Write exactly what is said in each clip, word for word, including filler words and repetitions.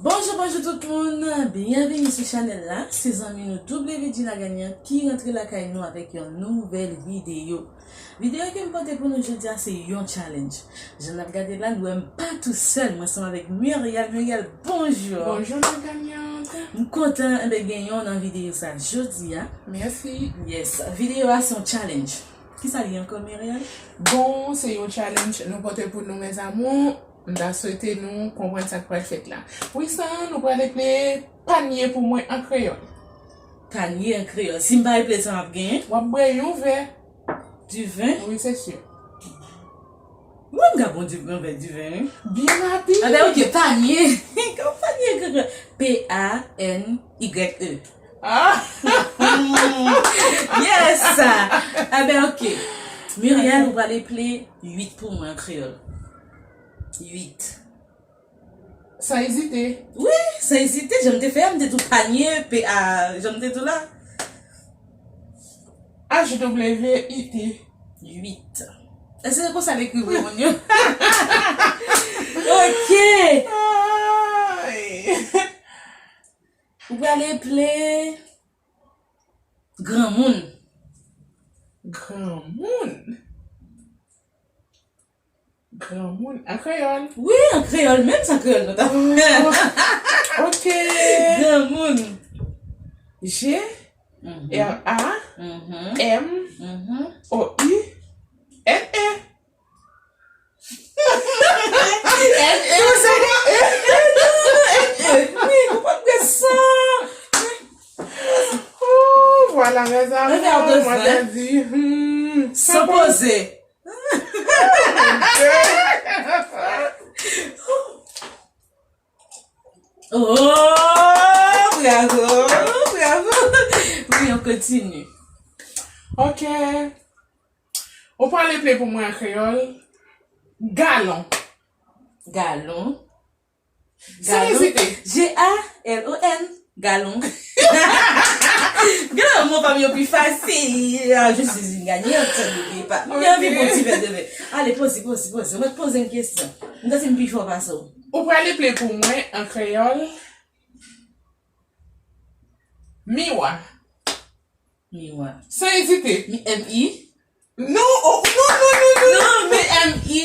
Bonjou, bonjou tout moun, byenvini sou chanèl la. Se zanmi nou W G Lagagnan ki rantre lakay nou avèk yon nouvèl videyo. Videyo ke m pote pou nou jodi a se yon challenge. Jan n ap gade la, nou wè m pa tou sèl, mwen ansanm avèk Muriel. Muriel, bonjou. Bonjou, Lagagnan. M kontan, enben, gen yon nan videyo sa jodi a. Mèsi. Yes, videyo a se yon challenge. Kisa li ankò, Muriel? Bon, se yon challenge nou pote pou nou, mes amours. M ta swete nou konprann sa k pral fèt la. Wi, sa, nou pral eple panye pou mwen an kreyòl. Panye an kreyòl. Si m pa eple sa, m ap genyen? W ap bwè yon vè. Diven? Wi, se si. Mwen, m ka bon di, yon vè diven, wi. Byen rapid. Anben, ok, panye. Kòman panye an kreyòl? P A N Y E. Ah! Yes! Anben, ok. Muriel, ou pral eple uit pou mwen an kreyòl. Uit. San ezite. Wi, san ezite, jan m te fè a, m te tou panye, P A, jan m te tou la. H W I T. Uit. Èske se konsa l ekri vre, moun yo? Ok. Ay. Ou pral eple granmoun. Granmoun? Granmoun. An kreyòl? Wi, an kreyòl, menm sa kreyòl nou ta fè. Ok. Granmoun. G, mhm, R A, mhm, M, mhm, O U, N E. N E. Wi, ou pa t gen san. Oh, voilà, mes amours, mwen ta di, hmm, san poze. Oh, bravo, bravo. Wi, on kontinye. Ok. Ou pral eple pou mwen an kreyòl. Galon. Galon. San ezite. G A L O N. Galon. Gen lòt mo pa m yo pi fasil. Ah, je suis une gagnante, n'oubliez pas. Mwen gen anvi bon ti vè de vè. Ale, poze, poze, poze. Mwen poze yon kesyon. M santi m pi fò pase w. Ou pral eple pou mwen an kreyòl. Miwa. Miwa. San ezite. Mi, M I. Non, oh, non, non, non, non. Non, men M I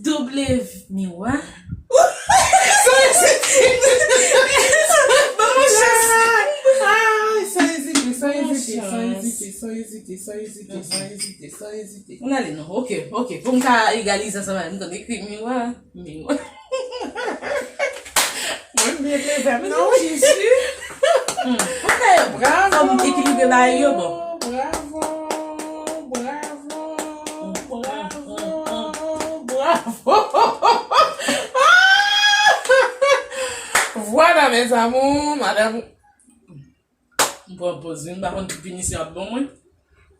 W. Miwa. San ezite. Ban mwen chans. Ay, san ezite, san ezite, san ezite, san ezite, san ezite, san ezite, san ezite. Ann ale non. Ok, ok. Pou m ka egalize ansanm avè m, m konn ekri miwa. Miwa. Mwen byen te fè m, non? Jezi. Hmm. Ok. Bravo. Fò m ekilibre bagay yo, bon. Bravo. Bravo. Bravo. Bravo. Voilà, mes amours, madame. M pran poz, wi, m pa konn ki pinisyon ap ban mwen.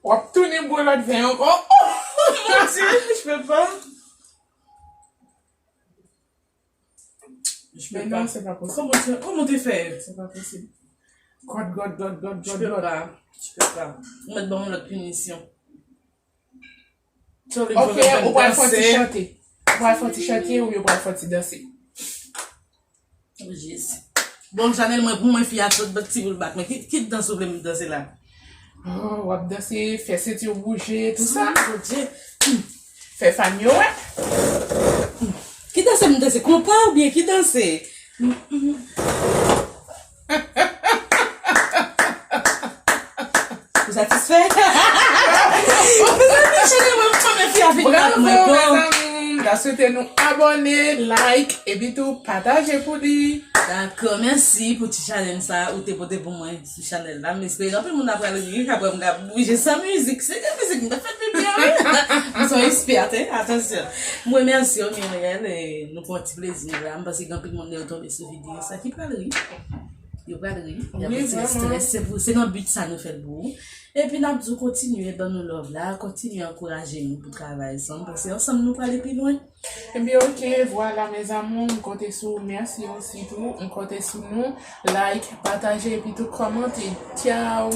W ap tounen bwè lòt vè ankò. Oh mon Dieu, je peux pas. Je peux pas. Mais non, c'est pas possible. Comment tu, comment tu fais? C'est pas possible. God, God, God, God, God, God. Je peux pas. Je peux pas. Ou mèt ban mwen lòt pinisyon. Ok, ou pral fè yon ti chante. Ou pral fè yon ti chante oubyen ou pral fè yon ti danse. Oh, Jezi. Bon, Chanèl, mwen, pou mwen, fi a sot bat ti boul bak. Men ki, ki dans ou vle m danse la? Oh, w ap danse, fè senti w bouje, tout sa. Mon Dieu. Fè fan yo wè. Ki dans m danse? Konpa oubyen ki dans? Ou satisfè? Mezanmi, cheri, mwen, mwen, fi a vin bat mwen. Bravo, mes amours. M ta swete nou abòne, like, epi tou pataje pou li. Dakò, mèsi pou ti challenge sa ou te pote pou mwen sou chanèl la. M espere anpil moun ap pral ri apre m t ap bouje san mizik. Se gen mizik m t ap fè pi byen, wi. M se yon espè, atansyon. M remèsye w, Muriel, e nou pran ti plezi la. M panse gen anpil moun lè yo tonbe sou videyo sa ki pral ri. Yo pral ri. Y ap retire strès. Se pou, se nan but sa nou fè l pou ou. Epi n ap di w kontinye ban nou love la, kontinye ankouraje nou pou travay sa. M panse ansanm nou prale pi lwen. Ebyen, ok, vwala, mes amours, m konte sou ou. Mèsi osi tou. M konte sou nou. Like, pataje, epi tou kòmante. Tchao!